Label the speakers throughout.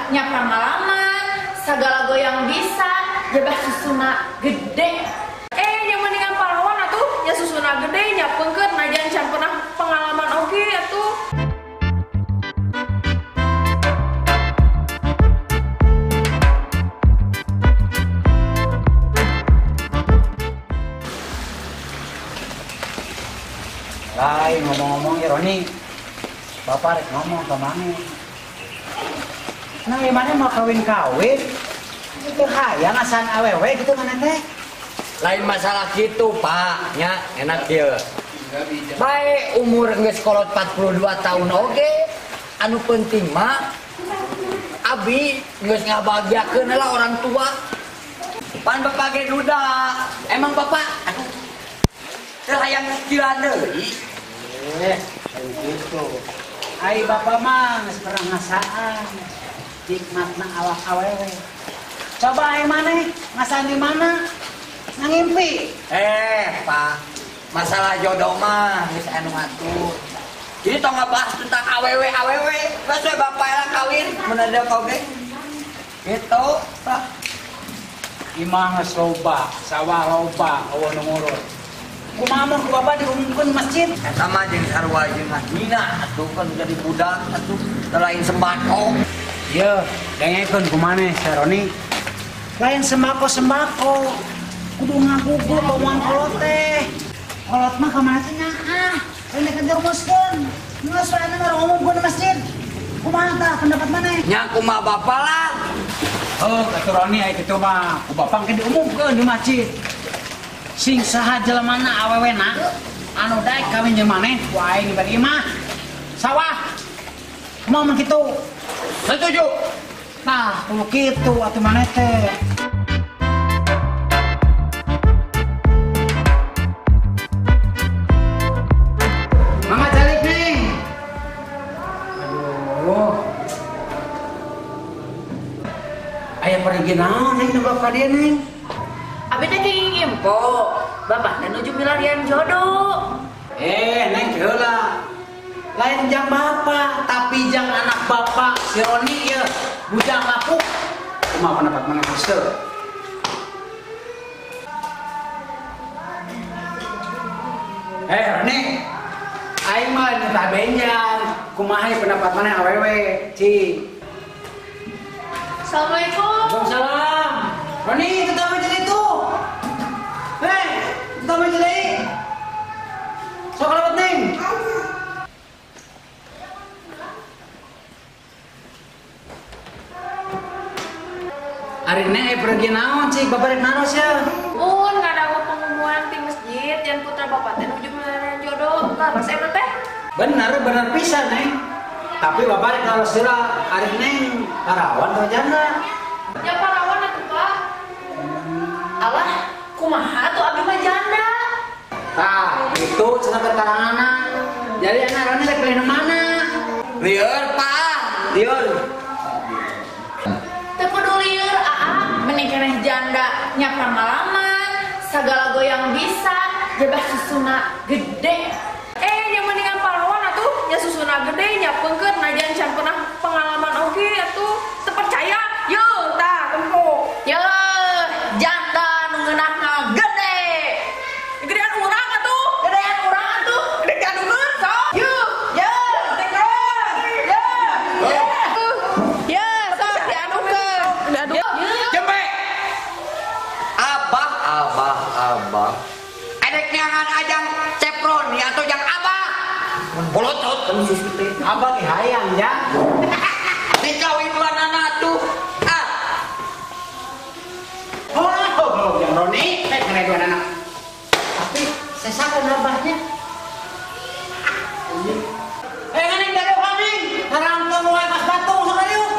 Speaker 1: nya pengalaman, segala goyang bisa, jabah susuna gede.
Speaker 2: Nya mendingan pahlawan atuh, nya susuna gede, nya pengkeut najan can pernah pengalaman oge atuh.
Speaker 3: Lain ngomong-ngomong ya Roni, bapak rek ngomong ke mana? Nah, gimana mau kawin-kawin? Itu hayang asan awewe gitu mana teh?
Speaker 4: Lain masalah gitu pak, nya enak ya. Baik umur geus kolot 42 tahun oge, anu penting mah abi geus ngabahagiakeun lah orang tua. Pan bapak ge duda, emang bapak aduh teu hayang kilan deui.
Speaker 3: Gitu. Ai bapak mah geus pernah ngasaan nikmatna awak awewe. Coba ai maneh ngasaan di mana? Ngimpi.
Speaker 4: Pak, masalah jodoh mah geus anu ngatur. Jadi tong ngabahas tentang awewe awewe, geus we bapak lah kawin mun ada oge. Gitu, Pak.
Speaker 3: Imah geus loba, sawah loba, eueuh nu ngurus. Kumaha mun ku bapak diumumkeun masjid?
Speaker 4: Eta mah jeung sarua jeung ngahina atuh kan jadi budak atuh lain sembako.
Speaker 3: Yeuh, dengekeun kumaneh si Roni. Lain sembako-sembako. Kudu ngagugu omongan kolot teh. Kolot mah ka mana teh nyaah. Lain dek dirumuskeun. Geus we anu ngumumkeun di masjid. Kumaha tah pendapat maneh?
Speaker 4: Nya kumaha bapak lah.
Speaker 3: Heuh, atuh Roni aya kitu mah ku bapak engke diumumkeun di masjid. Sing saha jelemana awewena anu daek kawin jeung maneh ku aing dibari imah. Sawah. Kumaha mun kitu?
Speaker 4: Setuju.
Speaker 3: Tah, kudu kitu atuh maneh teh. Mama calik neng. Aduh. Aya pergi naon neng nu ka dieu neng?
Speaker 1: Abi teh kenging info, bapak teh nuju milarian jodoh.
Speaker 3: Neng heula. Lain jang bapak, tapi jang anak bapak si Roni ya, bujang lapuk. Kumaha pendapat maneh hese? Roni, aing mah nyata benjang. Kumaha pendapat maneh awewe, Ci?
Speaker 2: Assalamualaikum.
Speaker 3: Waalaikumsalam. Roni, tetap aja itu. Tetap aja deui. Sok kalebet neng. Ari neng pergi naon cik, bapak rek naros ya?
Speaker 2: Mun ngadago pengumuman di masjid yang putra bapak teh nuju milarian jodoh. Laras eta teh?
Speaker 3: Bener, bener pisan neng. Tapi bapak rek naros heula, ari neng parawan atau janda?
Speaker 2: Ya parawan atuh Pak.
Speaker 1: Alah, kumaha atuh abi mah janda?
Speaker 3: Tah, itu cenah keteranganna. Jadi anak Roni rek pilih nu mana?
Speaker 4: Lieur Pak, lieur.
Speaker 1: Teu kudu lieur aa, mending keneh janda nya pengalaman, segala goyang bisa, jabah susuna gede.
Speaker 2: Nya mendingan pahlawan atuh, nya susuna gede, nya pengkeut najan can pernah pengalaman oge atuh. Teu percaya? Yeuh, tah tempo.
Speaker 1: Yeuh, janda nu ngeunahna gede.
Speaker 2: Gedean urang atuh.
Speaker 1: Gedean urang atuh.
Speaker 2: Gede diadukeun sok.
Speaker 1: Yeuh, yeuh, yeuh. Yeuh, sok diadukeun.
Speaker 4: Jembe. Abah, abah, abah. Edek neangan ajang Ceproni atau jang abah. Mun bolotot kan susu teh.
Speaker 3: Abah ge hayang jang.
Speaker 4: Dikawin dua nana tuh. Ah.
Speaker 3: Oh, jang Roni, rek ngene dua nana. Tapi sesakan abahnya. Neng dari kami, ngarangkeun wae pas batung sok yuk.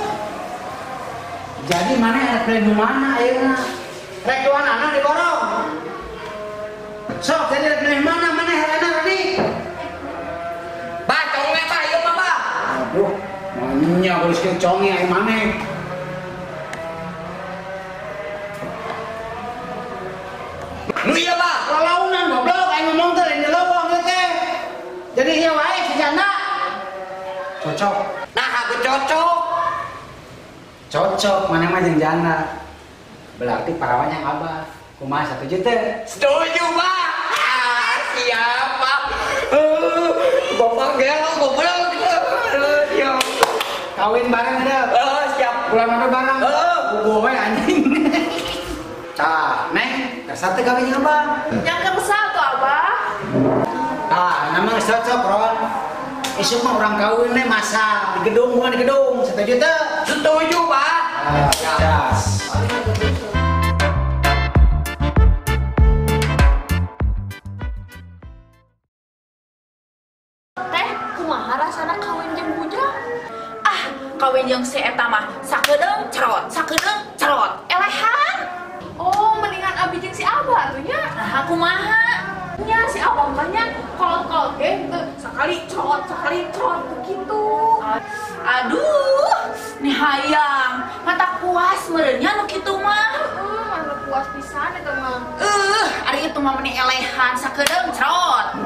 Speaker 3: Jadi mana rek pilih nu mana ayeuna? Rek dua nana diborong. Sok jadi rek pilih mana mana herana Roni?
Speaker 4: Bah, conge bah, ieu mah bah.
Speaker 3: Aduh, maunya geus kieu conge aya maneh.
Speaker 4: Nu ieu bah,
Speaker 3: lalaunan goblok aing ngomong teh lain lowong ieu teh. Jadi ieu wae si janda. Cocok.
Speaker 4: Nah, aku cocok.
Speaker 3: Cocok maneh mah jeung janda. Berarti parawan yang abah. Kumaha setuju teu?
Speaker 4: Setuju, Pak. Ah, siapa? Bapak gelo goblok. Siap.
Speaker 3: Kawin bareng ada.
Speaker 4: Siap.
Speaker 3: Bulan madu bareng.
Speaker 4: Heeh.
Speaker 3: Buku we anjing. Tah, Neng, kersa teu kawin jeung abah?
Speaker 2: Yang kersa tuh abah.
Speaker 3: Tah, nama geus cocok, Ron. Isuk mah urang kawin nih masa di gedung, bukan di gedung. Setuju teu?
Speaker 4: Setuju, Pak.
Speaker 3: Jas.
Speaker 2: Teh, kumaha rasana kawin jeung bujang?
Speaker 1: Ah, kawin jeung si eta mah sakedeung cerot, sakedeung cerot. Elehan.
Speaker 2: Oh, mendingan abi jeung si abah atuh nya.
Speaker 1: Nah, kumaha?
Speaker 2: Nya si abah mah nya kolot-kolot ge teu sakali cerot, sakali cerot begitu.
Speaker 1: Aduh, nih hayang. Mata puas meureunnya nu kitu mah.
Speaker 2: Heeh, anu puas pisan eta mah.
Speaker 1: Ari itu mah meni elehan sakedeung cerot.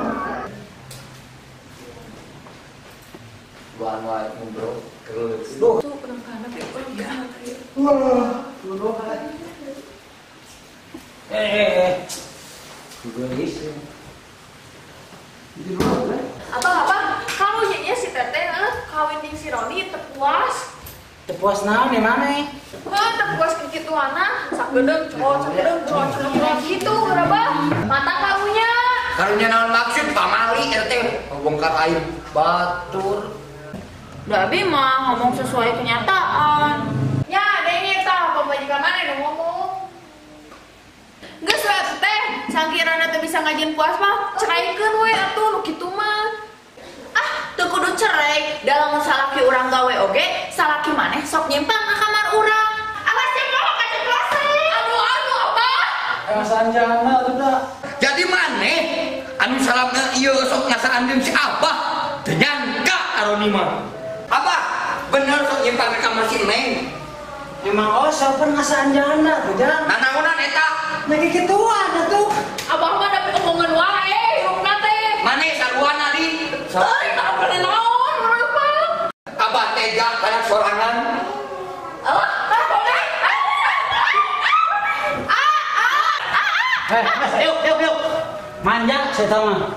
Speaker 4: Buan wae ngobrol terus.
Speaker 2: Tuh penangkana teh urang
Speaker 3: Wah, bodoh. Gelis.
Speaker 2: Abah, abah, kalau nya si teteh kawin jeung si Roni teu puas.
Speaker 3: Teu puas naon nih maneh?
Speaker 2: Heuh, teu puas kikituana, sakedeung cerot, sakedeung cerot, cerot gitu abah. Mata karunya.
Speaker 4: Karunya naon maksud pamali eta teh bongkar aib batur.
Speaker 1: Da abi mah ngomong sesuai kenyataan.
Speaker 2: Ya, denge tah pamajikan maneh nu ngomong. Geus we atuh teh, sangkirana teu bisa ngajin puas mah, ceraikeun we atuh nu kitu mah.
Speaker 1: Ah, teu kudu cerai. Da lamun salaki urang gawe oge, salaki maneh sok nyimpang ka kamar urang. Awas ya poho kaceplosan.
Speaker 2: Aduh, aduh, abah.
Speaker 3: Sanjana atuh da.
Speaker 4: Jadi maneh anu salamna ieu sok ngasaan jeung si abah, teu nyangka Aroni mah. Abah, bener sok nyimpang ka kamar si Neng.
Speaker 3: Emang osok pun ngasaan jana tuh jang.
Speaker 4: Nanaonan eta?
Speaker 3: Nah kikituan atuh.
Speaker 2: Abah mah dapet omongan wae, hirupna teh.
Speaker 4: Maneh saruana di.
Speaker 2: Euy, tak boleh naon, urang mah.
Speaker 4: Abah tega kana sorangan.
Speaker 2: Ah, boleh.
Speaker 3: Yuk, yuk, yuk. Manja saya tahu mah.